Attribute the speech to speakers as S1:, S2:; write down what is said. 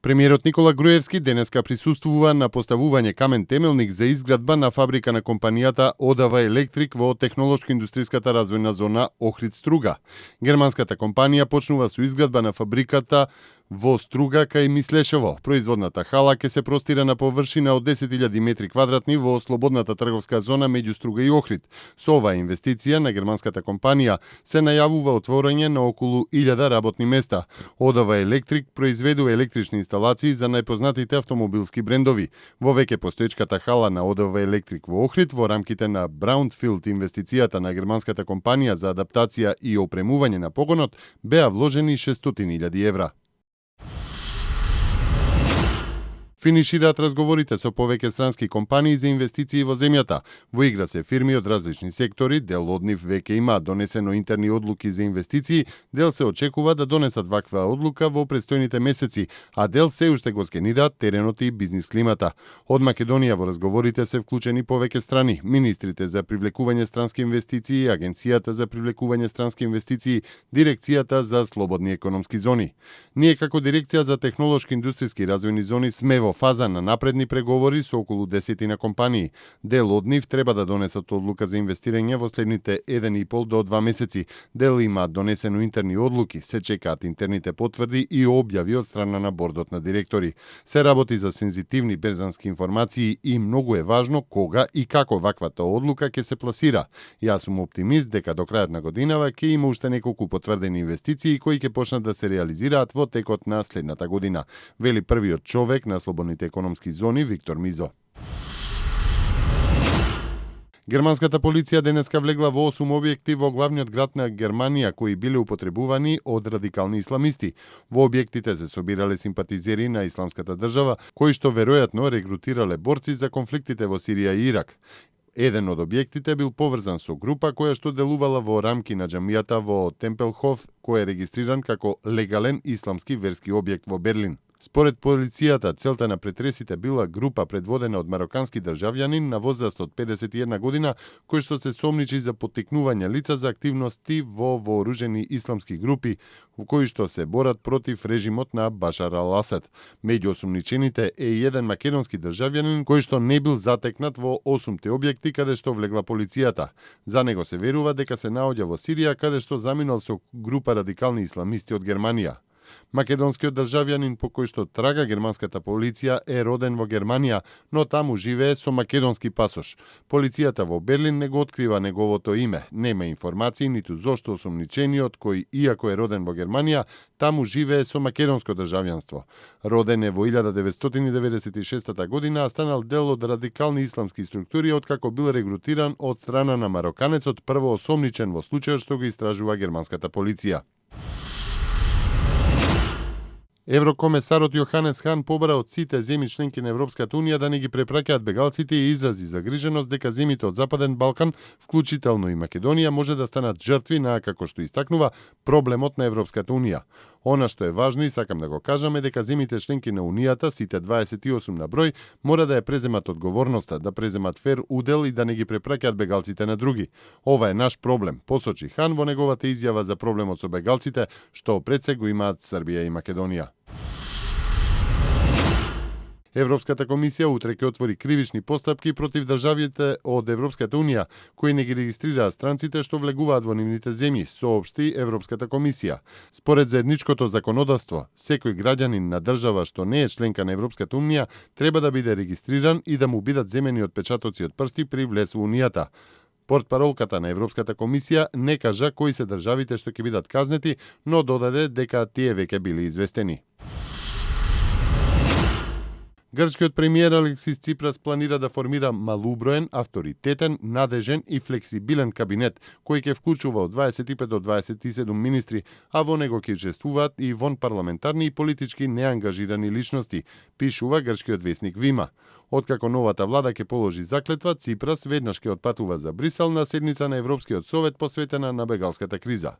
S1: Премиерот Никола Груевски денеска присуствува на поставување камен темелник за изградба на фабрика на компанијата Одава Електрик во технолошко-индустријската развојна зона Охрид Струга. Германската компанија почнува со изградба на фабриката во Струга кај Мислешево. Производната хала ќе се простира на површина од 10.000 метри квадратни во слободната трговска зона меѓу Струга и Охрид. Со оваа инвестиција на германската компанија се најавува отворање на околу 1000 работни места. Одава Електрик произведува електрични инсталации за најпознатите автомобилски брендови. Во веќе постоечката хала на Одава Електрик во Охрид, во рамките на Браунфилд инвестицијата на германската компанија за адаптација и опремување на погонот, беа вложени 600.000 евра. Финишираат разговорите со повеќе странски компании за инвестиции во земјата. Во игра се фирми од различни сектори, дел од нив веќе има донесено интерни одлуки за инвестиции, дел се очекува да донесат ваква одлука во престојните месеци, а дел се уште го скенираат теренот и бизнис климата. Од Македонија во разговорите се вклучени повеќе страни, министрите за привлекување странски инвестиции, Агенцијата за привлекување странски инвестиции, Дирекцијата за слободни економски зони. Ние како Дирекција за технолошко-индустријски развојни зони сме во фаза на напредни преговори со околу 10 компании. Дел од нив треба да донесат одлука за инвестирање во следните 1,5 до 2 месеци. Дел има донесено интерни одлуки, се чекаат интерните потврди и објави од страна на бордот на директори. Се работи за сензитивни берзански информации и многу е важно кога и како ваквата одлука ќе се пласира. Јас сум оптимист дека до крајот на годинава ќе има уште неколку потврдени инвестиции кои ќе почнат да се реализираат во текот на следната година, вели првиот човек на слободните економски зони Виктор Мизо. Германската полиција денеска влегла во 8 објекти во главниот град на Германија кои биле употребувани од радикални исламисти. Во објектите се собирале симпатизери на исламската држава, кои што веројатно регрутирале борци за конфликтите во Сирија и Ирак. Еден од објектите бил поврзан со група која што делувала во рамки на џамијата во Темпелхоф, кој е регистриран како легален исламски верски објект во Берлин. Според полицијата, целта на претресите била група предводена од марокански државјанин на возраст од 51 година, кој што се сомничи за поттикнување лица за активности во вооружени исламски групи, во кои што се борат против режимот на Башар ал-Асад. Меѓу осумничените е и еден македонски државјанин кој што не бил затекнат во 8 објекти каде што влегла полицијата. За него се верува дека се наоѓа во Сирија, каде што заминал со група радикални исламисти од Германија. Македонскиот државјанин по кој што трага германската полиција е роден во Германија, но таму живее со македонски пасош. Полицијата во Берлин не го открива неговото име. Нема информации ниту зошто осумничениот, кој иако е роден во Германија, таму живее со македонско државјанство. Роден е во 1996 година, а станал дел од радикални исламски структури откако бил регрутиран од страна на мароканецот, прво осомничен во случајот што го истражува германската полиција. Еврокомесарот Јоханес Хан побара од сите земји членки на Европската унија да не ги препраќаат бегалците и изрази загриженост дека земјите од Западен Балкан, вклучително и Македонија, може да станат жртви на, како што истакнува, проблемот на Европската унија. Она што е важно и сакам да го кажам е дека земјите членки на унијата, сите 28 на број, мора да ја преземат одговорноста, да преземат фер удел и да не ги препраќаат бегалците на други. Ова е наш проблем, посочи Хан во неговата изјава за проблемот со бегалците, што пред се го имаат Србија и Македонија. Европската комисија утре ќе отвори кривични постапки против државите од Европската унија кои не ги регистрираат странците што влегуваат во нивните земји, соопшти Европската комисија. Според заедничкото законодавство, секој граѓанин на држава што не е членка на Европската унија треба да биде регистриран и да му бидат земени отпечатоци од прсти при влез во унијата. Портпаролката на Европската комисија не кажа кои се државите што ќе бидат казнети, но додаде дека тие веќе биле известени. Грчкиот премиер Алексис Ципрас планира да формира малуброен, авторитетен, надежен и флексибилен кабинет, кој ќе вклучува од 25 до 27 министри, а во него ќе учествуваат и вонпарламентарни и политички неангажирани личности, пишува грчкиот весник Вима. Откако новата влада ќе положи заклетва, Ципрас веднаш ќе отпатува за Брисел на седница на Европскиот совет посветена на бегалската криза.